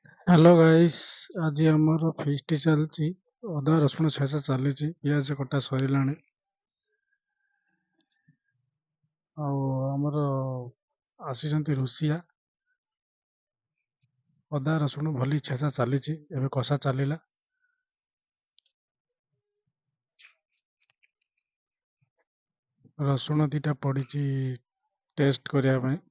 Hello guys, ଆଜି ଆମର feast ଚାଲିଛି। ଅଦା ରସୁଣ ଛେଚା ଚାଲିଛି, ପିଆଜ କଟା ସରିଲାଣି। ଆଉ ଆମର ଆସିଛନ୍ତି ରୁଷିଆ। ଅଦା ରସୁଣ ଭଲି ଛେଚା ଚାଲିଛି, ଏବେ କଷା ଚାଲିଲା। ରସୁଣ 2ଟା ପଡ଼ିଛି ଟେଷ୍ଟ କରିବା ପାଇଁ।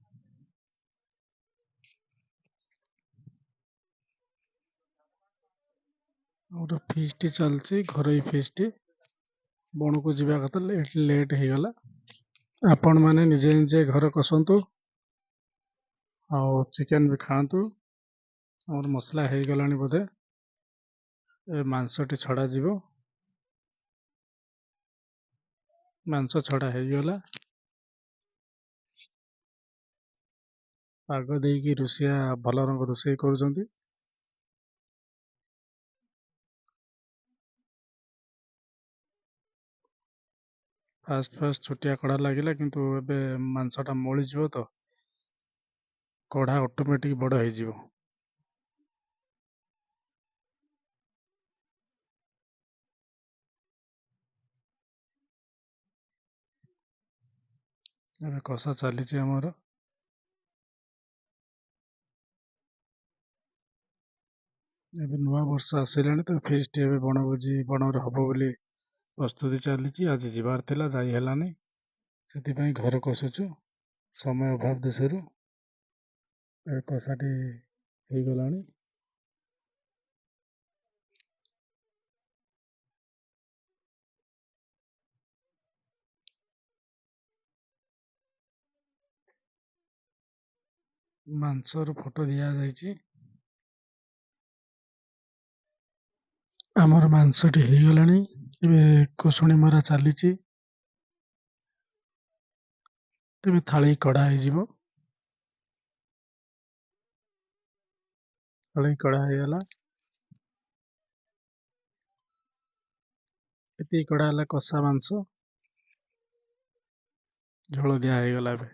ଗୋଟେ ଫିଷ୍ଟ ଚାଲିଛି, ଘରୋଇ ଫିଷ୍ଟ। ବଣକୁ ଯିବା କଥା, ଲେଟ୍ ହେଇଗଲା। ଆପଣମାନେ ନିଜେ ନିଜେ ଘରେ କଷନ୍ତୁ ଆଉ ଚିକେନ୍ ବି ଖାଆନ୍ତୁ। ଆମର ମସଲା ହେଇଗଲାଣି ବୋଧେ, ଏ ମାଂସଟି ଛଡ଼ାଯିବ। ମାଂସ ଛଡ଼ା ହେଇଗଲା। ପାଗ ଦେଇକି ରୋଷେଇଆ ଭଲ ରଙ୍ଗ ରୋଷେଇ କରୁଛନ୍ତି। ଫାଷ୍ଟ ଫାଷ୍ଟ ଛୋଟିଆ କଢ଼ା ଲାଗିଲା, କିନ୍ତୁ ଏବେ ମାଂସଟା ମଳିଯିବ ତ କଢ଼ା ଅଟୋମେଟିକ୍ ବଡ଼ ହେଇଯିବ। ଏବେ କଷା ଚାଲିଛି ଆମର। ଏବେ ନୂଆ ବର୍ଷ ଆସିଲାଣି ତ ଫିଷ୍ଟ ଏବେ ବଣଭୋଜି ବଣରେ ହବ ବୋଲି ପ୍ରସ୍ତୁତି ଚାଲିଛି। ଆଜି ଯିବାର ଥିଲା, ଯାଇ ହେଲାନି, ସେଥିପାଇଁ ଘରେ କଷୁଛୁ ସମୟ ଅଭାବ ଦୋଷରୁ। ଏବେ କଷାଟି ହେଇଗଲାଣି। ମାଂସର ଫଟୋ ଦିଆଯାଇଛି। ଆମର ମାଂସଟି ହେଇଗଲାଣି, ଏବେ କୁଷୁଣି ମରା ଚାଲିଛି। ଏବେ ଥାଳି କଢ଼ା ହେଇଯିବ। ଥାଳି କଢ଼ା ହେଇଗଲା। ଏତିକି କଢ଼ା ହେଲା କଷା ମାଂସ। ଝୋଳ ଦିଆ ହେଇଗଲା ଏବେ।